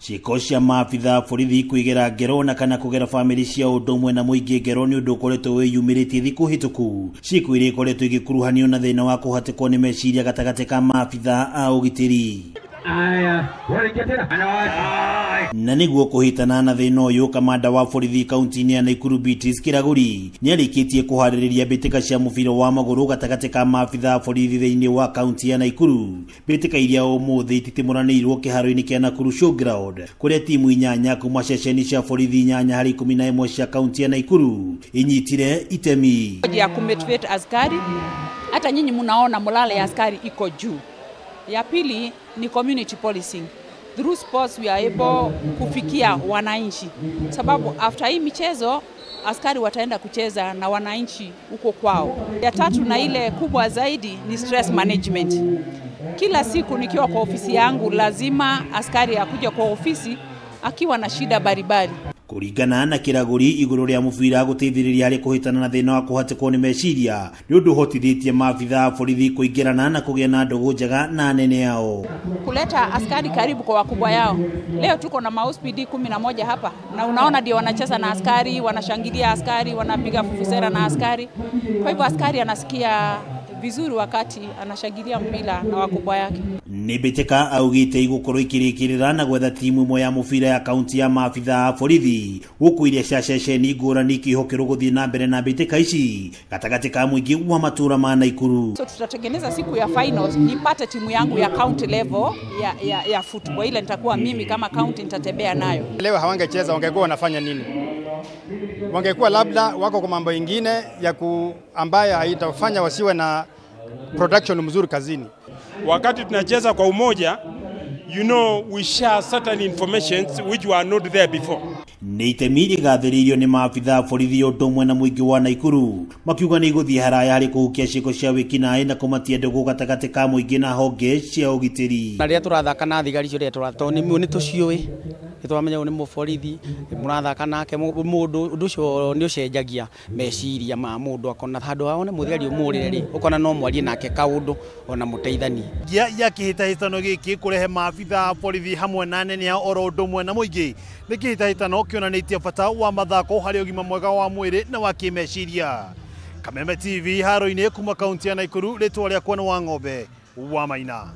Ciĩko cia maabitha borithi kwĩgera ngero na kana kũgera bamĩrĩ cia ũndũ ũmwe na mũingĩ ngero nĩ ũndũ ũkoretwo wĩyumĩrĩtie thikũ hĩtũku. Ciĩko iria ikoretwo igĩkuruhanio na thĩna wa kũhatĩkwo nĩ meciria gatagatĩ ka maabitha a ũgitĩri. Na nĩguo kũhĩtana na thĩna ũyũ, kamanda wa borithi kaunti-inĩ ya Nakuru Beatrice Kĩragũri nĩarĩkĩtie kũharĩrĩria mbĩtĩka cia mũbira wa magũrũ gatagatĩ ka maabitha a borithi thĩinĩ wa kaunti ya Nakuru. Mbĩtĩka iria ũmũthĩ ititimũranĩirwo kĩharo-inĩ kĩa Nakuru Showground kũrĩa timu 8 kuma ceceni cia borithi 8 harĩ 11 cia kaunti ya Nakuru inyitire itemi ya kumotivate askari. Hata nyinyi mnaona morale ya askari iko juu. Ya pili ni community policing. Through sports we are able kufikia wananchi, sababu after hii michezo askari wataenda kucheza na wananchi huko kwao. Ya tatu na ile kubwa zaidi ni stress management. Kila siku nikiwa kwa ofisi yangu lazima askari akuja kwa ofisi akiwa na shida baribari. Kũringana na Kĩragũri igũrũ rĩa mũbira gũteithĩrĩria harĩ kũhĩtana na thĩna wa kũhatĩkwo nĩ meciria nĩ ũndũ ũhotithĩtie maabitha a borithi kũingĩrana na kũgĩa na ndũgũ njega na anene ao. Kuleta askari karibu kwa wakubwa yao. Leo tuko na ma-OCPD 11 hapa na unaona ndio wanacheza na askari, wanashangilia askari, wanapiga fufusera na askari. Kwa hivyo askari anasikia vizuri wakati anashangilia mpira na wakubwa yake. Nĩ mbĩtĩka augĩte igũkorwo ikĩrĩkĩrĩra na gwetha timu ĩmwe ya mũbira ya kaunti ya maabitha a borithi gũkũ iria cia ceceni ngũrani ikĩhokerwo gũthiĩ na mbere na mbĩtĩka ici gatagatĩ ka mũingĩ wa matũra ma Nakuru. So tutatengeneza siku ya finals nipate timu yangu ya county level ya football, ile nitakuwa mimi kama county nitatembea nayo. Leo hawangecheza, wangekuwa wanafanya nini? Wangekuwa labda wako kwa mambo ingine ya ambayo haitafanya wasiwe na production mzuri kazini. Wakati tunacheza kwa umoja, you know, we share certain informations which were not there before. Nĩ itemi rĩgathĩrĩirio nĩ maabitha a borithi ũndũ ũmwe na mũingĩ wa Nakuru makiuga nĩ igũthiĩ haraya harĩ kũhukia ciĩko cia wĩkinaĩ na kũmatia ndũgũ gatagatĩ ka mũingĩ na honge cia ũgitĩri. Na rĩrĩa tũrathaka na thigari icio rĩrĩa tũratoo nĩ tũciũĩ, nĩ tũramenya ũyũ nĩ mũborithi, mũrathaka nake mũndũ, ũndũ ũcio nĩ ũcenjagia meciria ma mũndũ, akona handũ ha one mũthigari ũmũrĩre rĩ, ũkona no mwarie nake kaũndũ ona mũteithanie. Ya kĩhĩtahĩtano gĩkĩ kũrehe maabitha a borithi hamwe na anene ao oro ũndũ ũmwe na mũingĩ nĩ kĩhĩtahĩtano kĩonanĩtie bata wa mathako harĩ ũgima mwega wa mwĩrĩ na wa kĩmeciria. Kameme TV haro-inĩ kuma kaunti ya Nakuru, rĩtwa rĩakwa nĩ Wang'ombe wa Maina.